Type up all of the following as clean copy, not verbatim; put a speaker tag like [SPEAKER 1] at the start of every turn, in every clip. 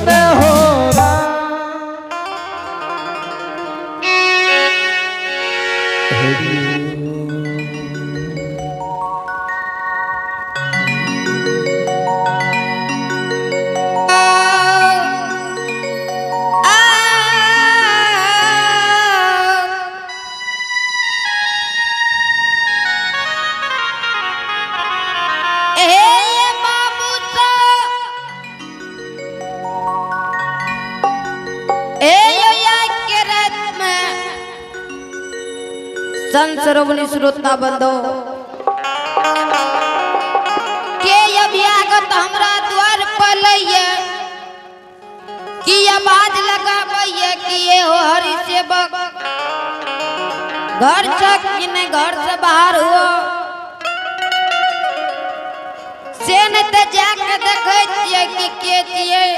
[SPEAKER 1] दुल्हन हो राम।
[SPEAKER 2] संत सरोवनी श्रोता बंधो के अभ्यागत हमरा द्वार पर लइये की आवाज लगाबैये कि ये हो हरि सेवक घर से कि नहीं घर से बाहर हो से नहीं तो जाके देखै छियै कि के छियै।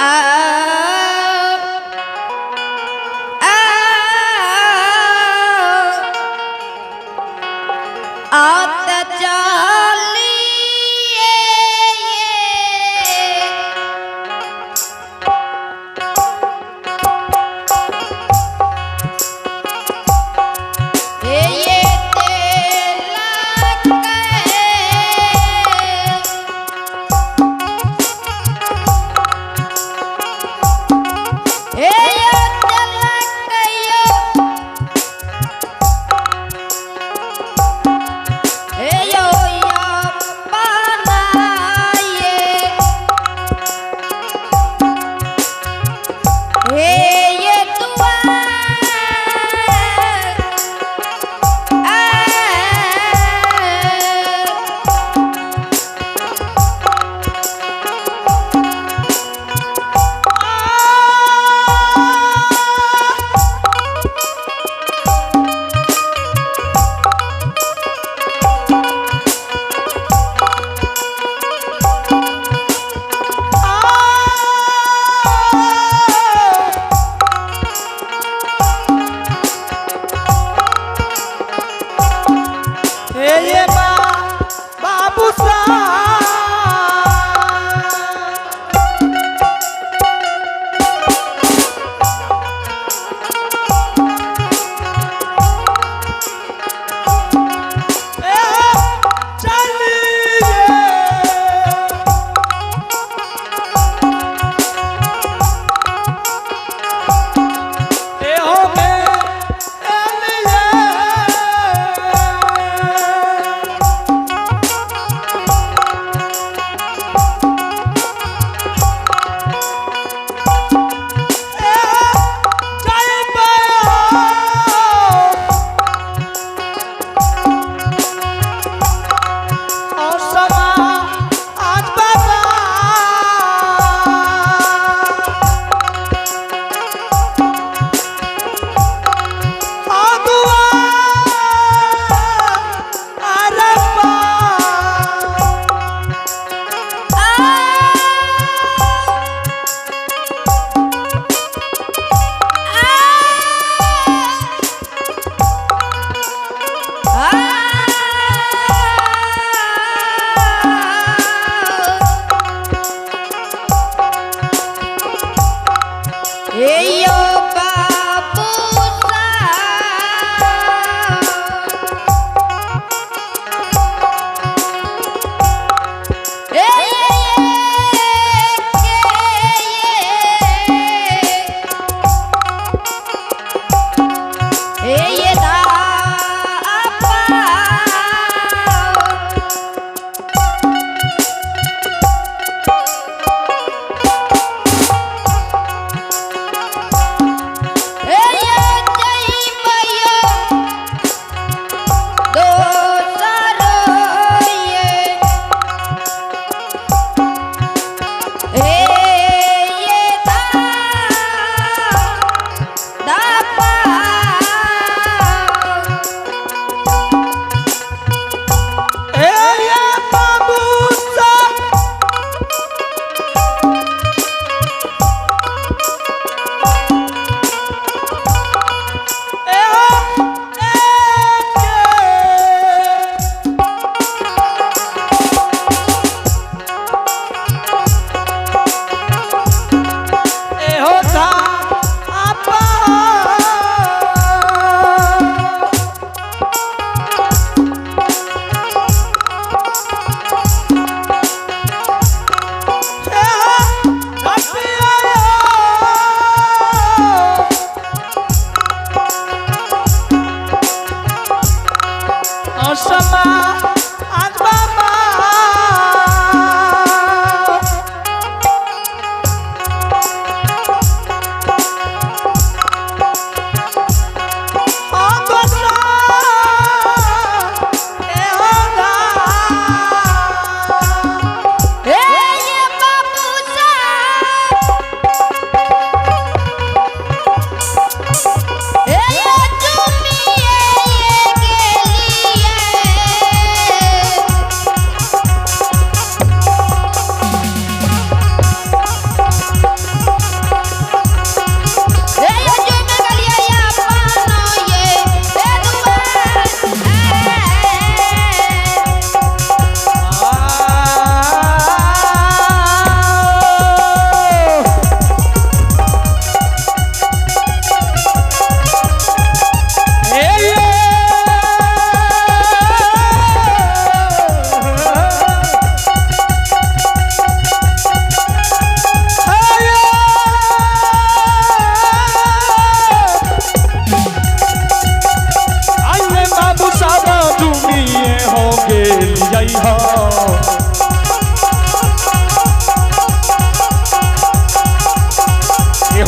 [SPEAKER 2] आ आत चलिए। ये तेला।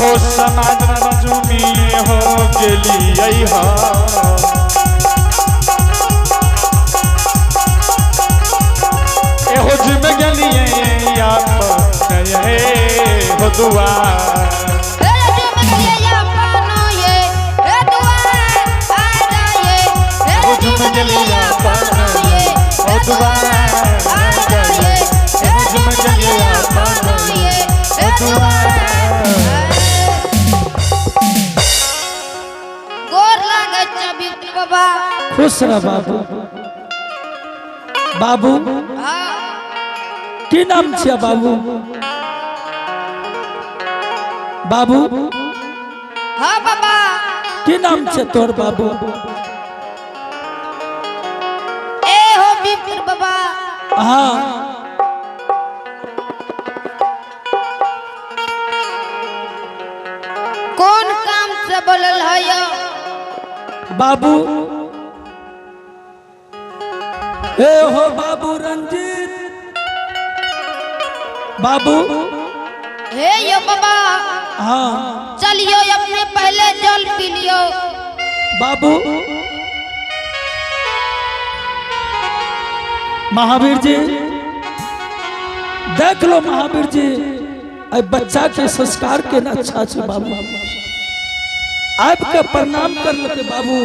[SPEAKER 1] एहो समाज मजुमी हो गेलियै हा। एहो जुम गेलियै आपन हे हो दुआर।
[SPEAKER 2] हे जुम गेलियै अपन ये हे दुआर आ जाइए। हे
[SPEAKER 1] हो
[SPEAKER 2] जुम
[SPEAKER 1] जुम
[SPEAKER 2] गेलियै
[SPEAKER 1] गेलियै
[SPEAKER 2] अपन
[SPEAKER 1] अपन
[SPEAKER 2] ये
[SPEAKER 1] हो
[SPEAKER 2] हे
[SPEAKER 1] दुआर
[SPEAKER 2] दुआर
[SPEAKER 1] आ
[SPEAKER 2] आ
[SPEAKER 1] जाइए।
[SPEAKER 2] जाइए। हे
[SPEAKER 1] एहो
[SPEAKER 2] जुम
[SPEAKER 1] जुम
[SPEAKER 2] गेलियै
[SPEAKER 1] गेलियै
[SPEAKER 2] अपन
[SPEAKER 1] अपन
[SPEAKER 2] ये
[SPEAKER 1] हो
[SPEAKER 2] हे
[SPEAKER 1] दुआर।
[SPEAKER 2] दुआर। गोर लागै छै बिट्टू बाबा।
[SPEAKER 3] खुश रह बाबू। बाबू,
[SPEAKER 2] हाँ।
[SPEAKER 3] की नाम छियै बाबू? बाबू।
[SPEAKER 2] हाँ बाबा।
[SPEAKER 3] की नाम छै तोहर बाबू?
[SPEAKER 2] ए हो बिट्टू बाबा।
[SPEAKER 3] हाँ।
[SPEAKER 2] कौन काम से बोलल है यो?
[SPEAKER 3] बाबू, ए हो बाबू रंजीत बाबू।
[SPEAKER 2] हे यो बाबा।
[SPEAKER 3] हाँ।
[SPEAKER 2] चलियो, अपने पहले जल पी लियो।
[SPEAKER 3] बाबू, महावीर जी, देख लो महावीर जी, अ बच्चा के संस्कार के ना अच्छा छे बाबू। आब के प्रणाम कर लके बाबू।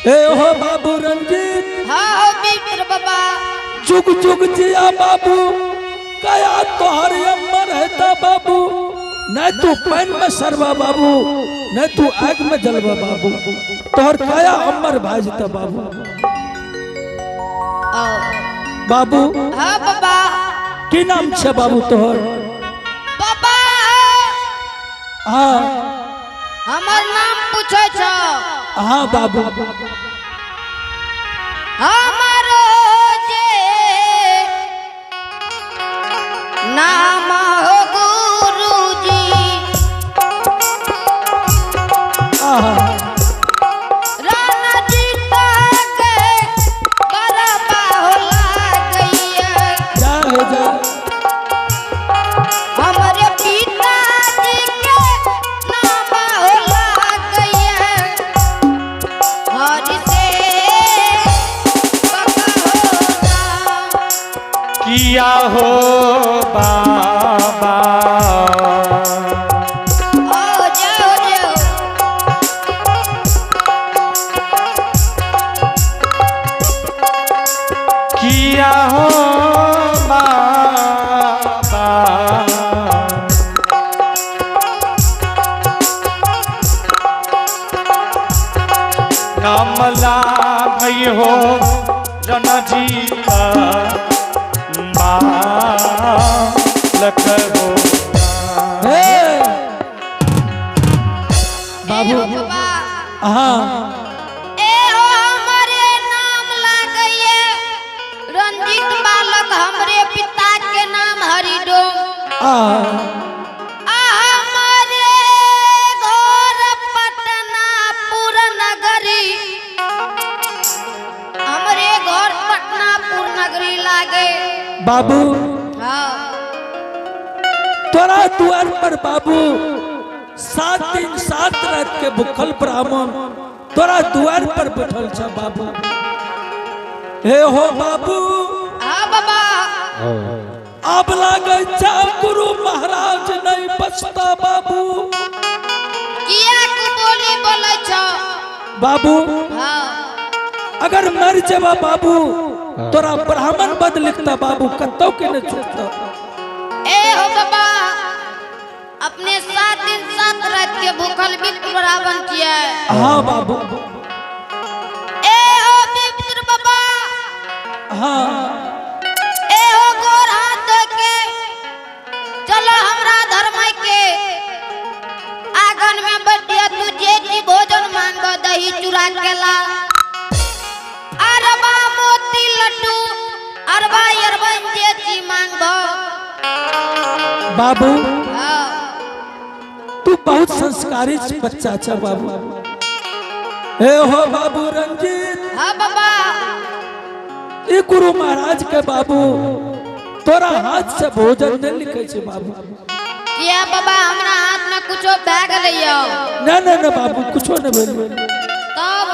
[SPEAKER 3] ए हो बाबू रंजीत।
[SPEAKER 2] हाँ हो मित्र बाबा।
[SPEAKER 3] जुग जुग जिया बाबू, कया तोहर अमर है बाबू। नहीं तू पैन में सरवा बाबू, नहीं तू आग में जलवा बाबू, तोहर कया अमर भाजता बाबू।
[SPEAKER 2] आओ।
[SPEAKER 3] बाबू।
[SPEAKER 2] हाँ बाबा।
[SPEAKER 3] की नाम छे बाबू तोहर?
[SPEAKER 2] बाबा।
[SPEAKER 3] हाँ।
[SPEAKER 2] हमर नाम पूछे छो?
[SPEAKER 3] हाँ बाबू।
[SPEAKER 2] हमर जे नाम हो गुरुजी।
[SPEAKER 3] आहा।
[SPEAKER 2] रणजीत के बरबा हो लागैया।
[SPEAKER 3] जा हो जा।
[SPEAKER 2] हमरे पिताजी के नाम हो लागैया। हरि से बाबा हो नाम।
[SPEAKER 1] किया हो बाबा।
[SPEAKER 2] ओ जाओ जाओ।
[SPEAKER 1] किया हो बाबा। कमला भई हो रणजीत बालक हो।
[SPEAKER 3] हे बाबू।
[SPEAKER 2] ए हो बाबा।
[SPEAKER 3] हाँ।
[SPEAKER 2] ए हो हमरे नाम लागैया रंजीत बालक, हमरे पिता के नाम हरिडोम।
[SPEAKER 3] आ
[SPEAKER 2] आ हमारे घर पटनापुर नगरी, हमरे घर पटनापुर नगरी लागे।
[SPEAKER 3] बाबू।
[SPEAKER 2] हाँ।
[SPEAKER 3] तोरा द्वार पर बाबू 7 दिन 7 रात के भूखल ब्राह्मण तोरा द्वार पर बैठल छ बाबू। हे हो बाबू।
[SPEAKER 2] हाँ बाबा।
[SPEAKER 3] अब लागे छ गुरु महाराज नहीं बचता बाबू।
[SPEAKER 2] किया कु बोली बोलै छ?
[SPEAKER 3] बाबू।
[SPEAKER 2] हाँ।
[SPEAKER 3] अगर मर जेबा बाबू, तोरा ब्राह्मण बद लिखता बाबू, कत्तो के नहीं छूटता।
[SPEAKER 2] ए हो बाबा, अपने 7 दिन 7 रात के भूखल विप्र ब्राह्मण किया।
[SPEAKER 3] हाँ बाबू।
[SPEAKER 2] ए हो विप्र बाबा।
[SPEAKER 3] हाँ।
[SPEAKER 2] ए हो गोर हाथ धो के चलो, हमरा धर्म के आंगन में बैठिए। तू जे जी भोजन मांगो, दही चूड़ा केला अरबा मोती लड्डू अरबा अरबन जे जी मांगबो।
[SPEAKER 3] बाबू।
[SPEAKER 2] हाँ।
[SPEAKER 3] तू बहुत संस्कारी बच्चा छ बाबू। हे हो बाबू रंजीत।
[SPEAKER 2] हाँ बाबा।
[SPEAKER 3] ई गुरु महाराज के बाबू तोरा हाथ से भोजन नहीं लिखे छे बाबू।
[SPEAKER 2] किया बाबा, हमरा हाथ में कुछो भए गेलैया?
[SPEAKER 3] नहीं नहीं नहीं बाबू, कुछो नहीं भेल।
[SPEAKER 2] तब?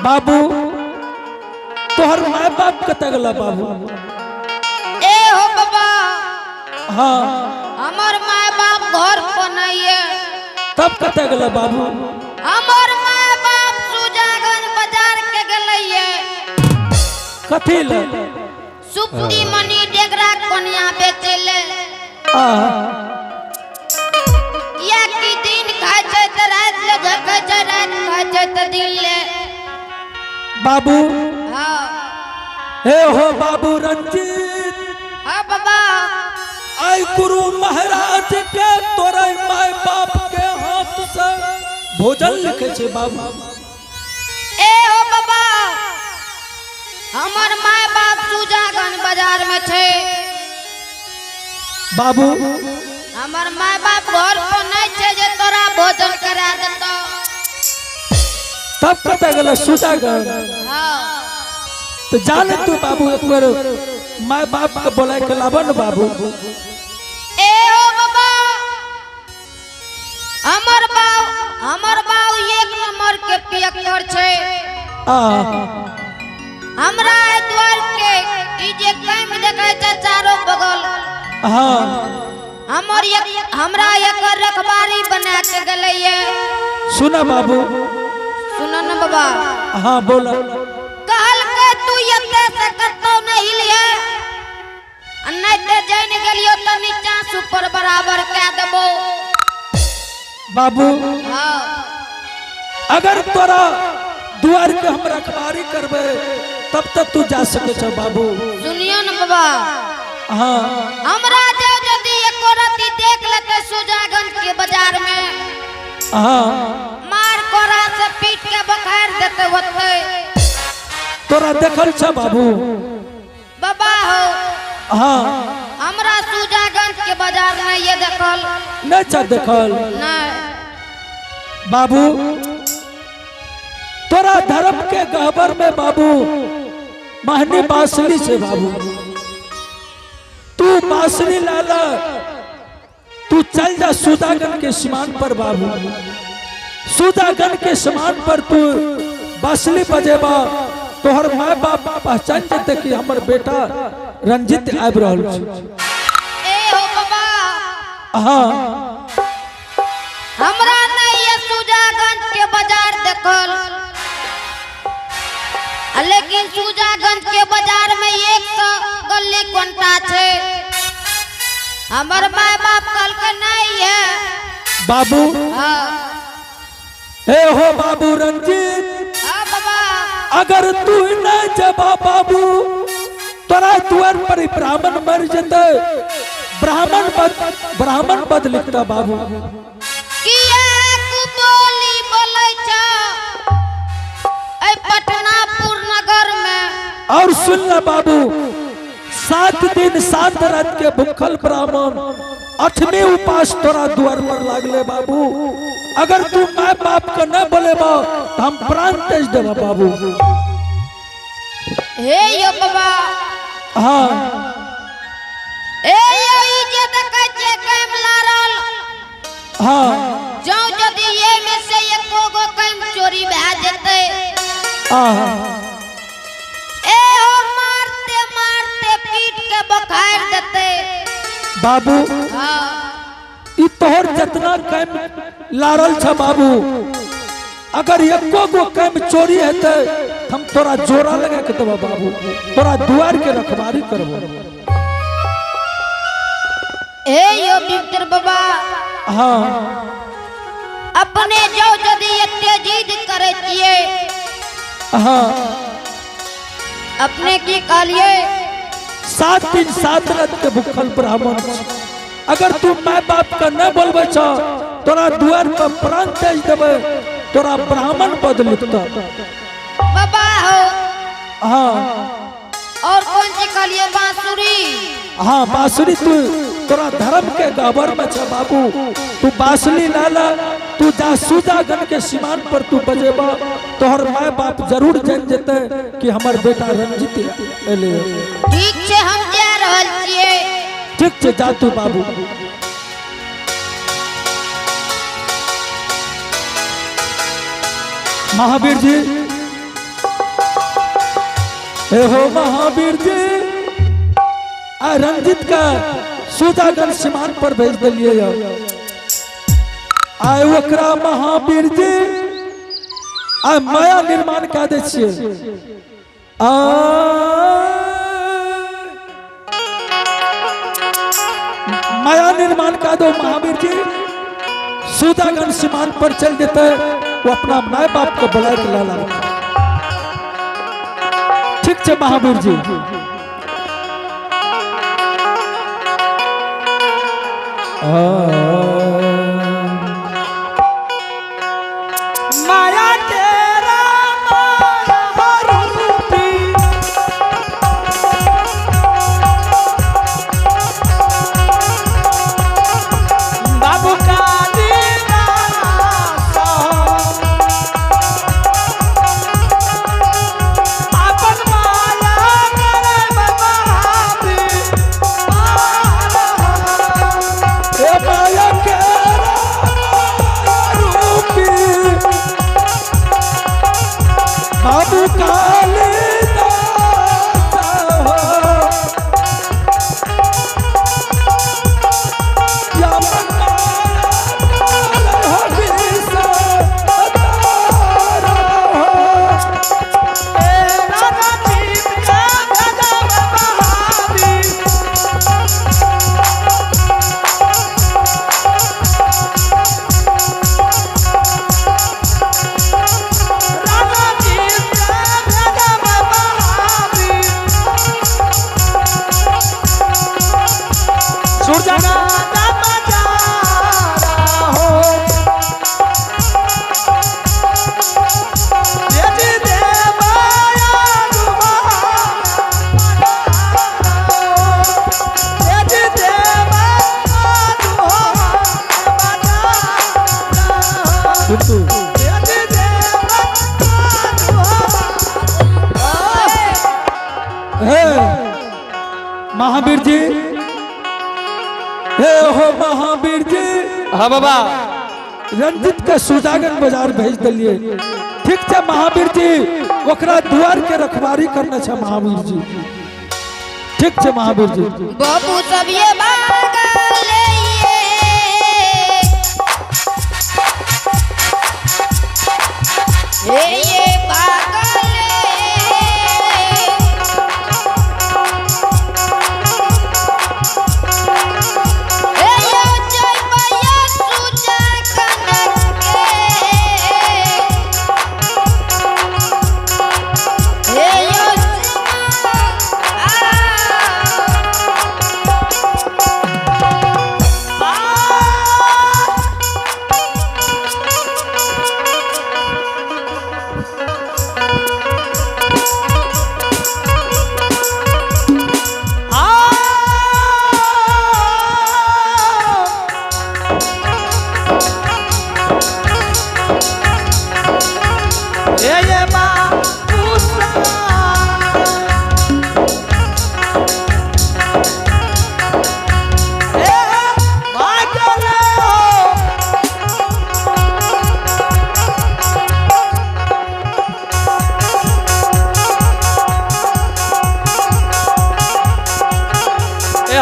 [SPEAKER 3] बाबू, तोहर माय बाप कतऽ गेला बाबू?
[SPEAKER 2] ए हो बाबा,
[SPEAKER 3] हाँ।
[SPEAKER 2] हमर माय बाप घर पर नहीं है।
[SPEAKER 3] तब कतऽ गेला बाबू?
[SPEAKER 2] हमर माय बाप सुजागंज बाजार के गेलैया।
[SPEAKER 3] कथी ले?
[SPEAKER 2] सुप्ती मनी डेगरा कोनिया बेचे ले।
[SPEAKER 3] आ।
[SPEAKER 2] किया कि दिन खाय छै तऽ राति ले झकै छै, राति खाय छै तऽ दिन ले।
[SPEAKER 3] बाबू।
[SPEAKER 2] हाँ।
[SPEAKER 3] हे हो बाबू रंजीत।
[SPEAKER 2] हाँ बाबा।
[SPEAKER 3] आई गुरु महाराज के तोरे माय बाप के हाथ से भोजन लिखे छे बाबू।
[SPEAKER 2] ए हो बाबा, हमर माय बाप सुजागंज बाजार में छै।
[SPEAKER 3] बाबू।
[SPEAKER 2] हमर माय बाप घर पर नहीं छै जे तोरा भोजन करा देतो।
[SPEAKER 3] तब कतऽ गेल सुजागंज?
[SPEAKER 2] हाँ।
[SPEAKER 3] तो जाने तू बाबू, एक बेर माय बाप के बोलाय के लाबो न बाबू।
[SPEAKER 2] ए हो बाबा, हमर बाऊ एक नंबर के पियक्कर छै।
[SPEAKER 3] आ।
[SPEAKER 2] हमरा एहि द्वार के ई जे कैम देखै छै चारो बगल, हमरा एकर रखबारी बना के गेलैये।
[SPEAKER 3] सुना बाबू।
[SPEAKER 2] सुन न बाबा।
[SPEAKER 3] हाँ, बोला।
[SPEAKER 2] कहलकै, तू एते से कतौ नहीं हिलिहे आ नहीं ते जानि गेलियो तऽ नीचा से ऊपर बराबर कए देबो।
[SPEAKER 3] बाबू।
[SPEAKER 2] हाँ।
[SPEAKER 3] अगर तोरा दुआर के हम रखबारी करबे, तब तक तू जा सके छ बाबू।
[SPEAKER 2] सुनियो न बाबा।
[SPEAKER 3] हाँ।
[SPEAKER 2] हमरा जे यदि एको रत्ती देख लेते सुजागंज के बाजार में, मार कोरा से पीट के बखार देते होते।
[SPEAKER 3] तोरा देखल छ बाबू?
[SPEAKER 2] बाबा हो, हमरा सुजागंज के बाजार में ये देखल।
[SPEAKER 3] नहीं छ देखल?
[SPEAKER 2] नहीं।
[SPEAKER 3] बाबू, तोरा धर्म के गहबर में बाबू महनी बांसुरी से बाबू, तू बांसुरी लाला, तू चल जा सुदागन के सीमान पर बाबू। सुदागन के सीमान पर तू बांसुरी बजेबा, तोहर माय बाप पहचान जेते कि हमर बेटा रंजित आबि रहल छै।
[SPEAKER 2] ए हो बाबा, हमरा नहीं ये सुजागंज के बाजार देखल, लेकिन सुजागंज के बाजार में 100 गली कोनटा छै। हमर माय बाप कहलकै नहीं है।
[SPEAKER 3] बाबू।
[SPEAKER 2] हाँ।
[SPEAKER 3] हे हो बाबू रंजित।
[SPEAKER 2] हाँ बाबा।
[SPEAKER 3] अगर तू नहीं जबा बाबू, तोरा द्वार पर ही ब्राह्मण मर जते, ब्राह्मण बद लिखता बाबू।
[SPEAKER 2] किया बोली बोलै छ ऐ पटनापुर नगर में?
[SPEAKER 3] और सुन ल बाबू, 7 दिन 7 रात के भूखल ब्राह्मण अठवीं उपास तोरा द्वार पर लागले बाबू। अगर तू माय बाप के न बोलेबा तो हम प्राण तेज देबा बाबू।
[SPEAKER 2] हे यो बाबा।
[SPEAKER 3] हाँ।
[SPEAKER 2] ए यो, ई जे देखै छियै कैम लारल, जौं यदि ये में से एको गो कैम चोरी भए जेतै, ए हो, मारते मारते पीट के बखार देतै।
[SPEAKER 3] बाबू।
[SPEAKER 2] हाँ।
[SPEAKER 3] ई तोहर जितना कैम लारल छ बाबू, अगर एको गो कैम चोरी हेतै, हम तोरा जोरा लगा के देबा बाबू, तोरा दुआर के रखवारी करबो।
[SPEAKER 2] हे यो मित्र बाबा, अपने जो यदि एते जिद करै छियै, अपने की कहलियै?
[SPEAKER 3] 7 दिन 7 रात के भूखल ब्राह्मण छी। अगर तू माय बाप के न बोलबे छ, तोरा दुआर पर प्राण तेज देबे, तोरा ब्राह्मण बद लिखता।
[SPEAKER 2] बाबा हो, और कौन सी कहलियै, बांसुरी?
[SPEAKER 3] हाँ, बांसुरी। तू तोरा धर्म के गहबर में छ बाबू, तू बांसुरी लाला, तू जा सुजागन के सीमान पर, तू बजेबा, तोहर माय बाप जरूर जान जेते कि हमर बेटा रंजित एले।
[SPEAKER 2] ठीक छै, हम जा रहल छियै।
[SPEAKER 3] ठीक छै, जा तू बाबू। महावीर जी, हे हो महावीर जी, आ रंजित का सुजागंज सीमान पर भेज दिलिए। आय ओकरा महावीर जी आ माया निर्माण कए दै छियै। आ माया निर्माण कए दो महावीर जी, सुजागंज सीमान पर चल देते, वो अपना my बाप को बुला के ला ला। ठीक है महावीर जी।
[SPEAKER 4] माया तेरा माया रूपी बाबू कालिदास अपन माया करे महावीर।
[SPEAKER 3] ए माया के रूपी बाबू कालिदास हो। या माया काल हविष अतारा हो। किंतु हे महावीर जी, हे हो महावीर जी।
[SPEAKER 4] हाँ बाबा।
[SPEAKER 3] रंजित के सुजागन बाजार भेज दिलिए। ठीक है महावीर जी, ओकरा द्वार के रखवारी करने छे महावीर जी। ठीक है महावीर जी।
[SPEAKER 2] बाबू सब ये भागले ये, हे ये भागले। हे यो जय भैया सुजा कनक के। हे यो सिमा आ।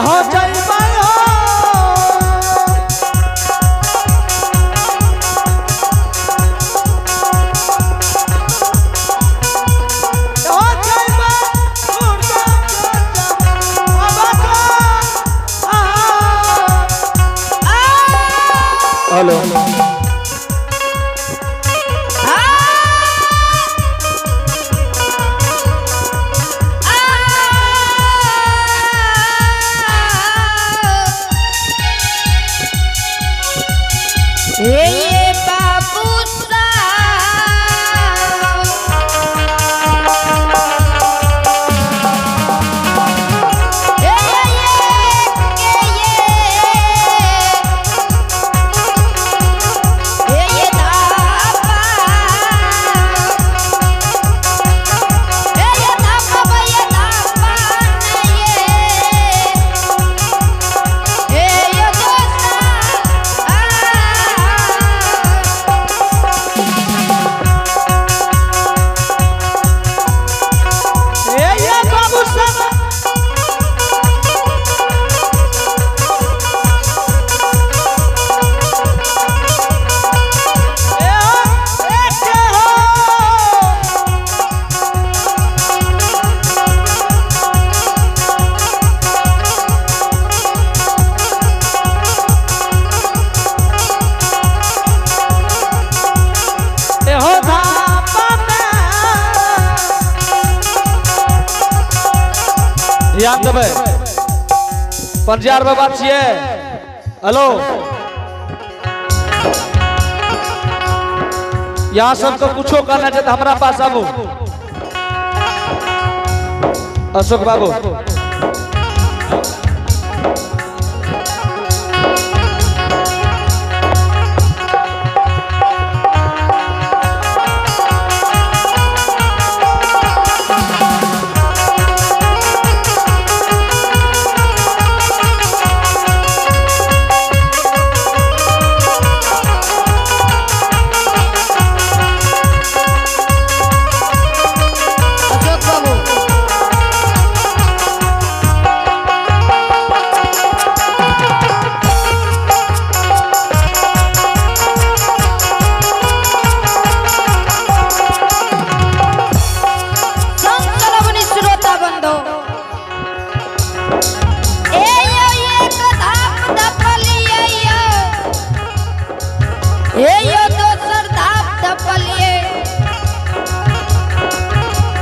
[SPEAKER 4] हो जय हो।
[SPEAKER 3] हेलो।
[SPEAKER 2] ये बाबू साहब, ए ये के ये।
[SPEAKER 4] ध्यान देबै। पंजियार बाबा छियै। हेलो, यहाँ सबके कुछो कहना छै तऽ हमरा पास आबू। अशोक बाबू,
[SPEAKER 2] अशोक बाबू। संत श्रोता बंधो, ए यो एक धाप धपलिए यो, ए यो दोसर धाप धपलिए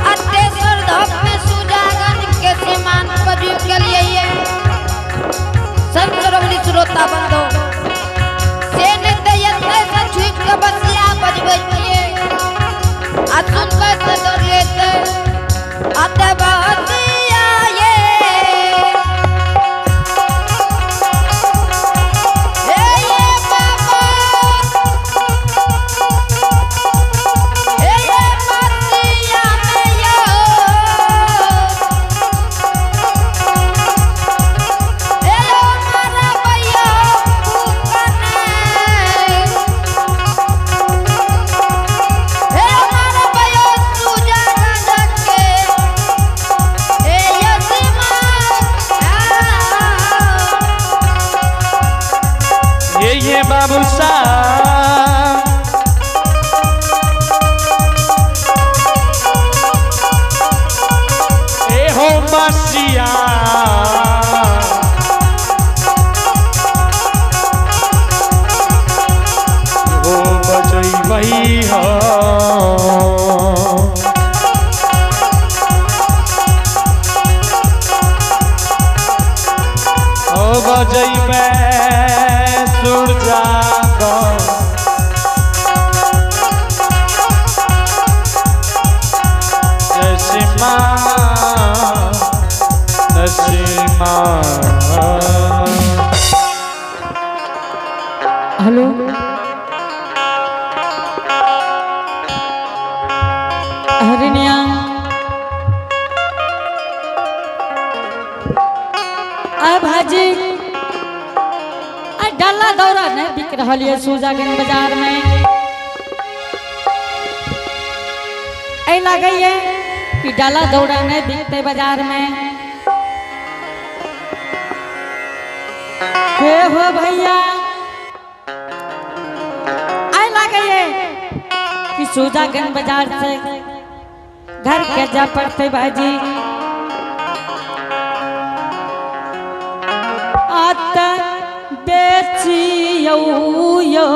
[SPEAKER 2] आ तेसर धाप में सुजागंज के सीमान पर झुकलिए ये। संत श्रोमणी श्रोता बंधो, से नहीं तो एतै से छुपि के बसिया बजबै छियै आ सुनबै से डर लेतै अत बसिया ये। हे ये बाबा, हे ये बसिया में यो, हे यो मारा भैया फूकने, हे मारा भैया सुजागंज के, हे यो सीमा।
[SPEAKER 1] ये बाबू साहब, ए हो बसिया, हो बजैबै हो। ओ बजैबै सुरजागंज नसीमा, नसीमा।
[SPEAKER 5] हेलो, हरिणिया, आ भाजी, आ डाला दौरा नहीं बिक रहा है सुजागंज बाजार में। ऐ लगे है कि डाला दौरा नहीं बिकते बाजार में। हे हो भैया, ऐ लगे है कि सुजागंज बाजार से घर के जा पड़ते भाजी। आता बेचियो यो।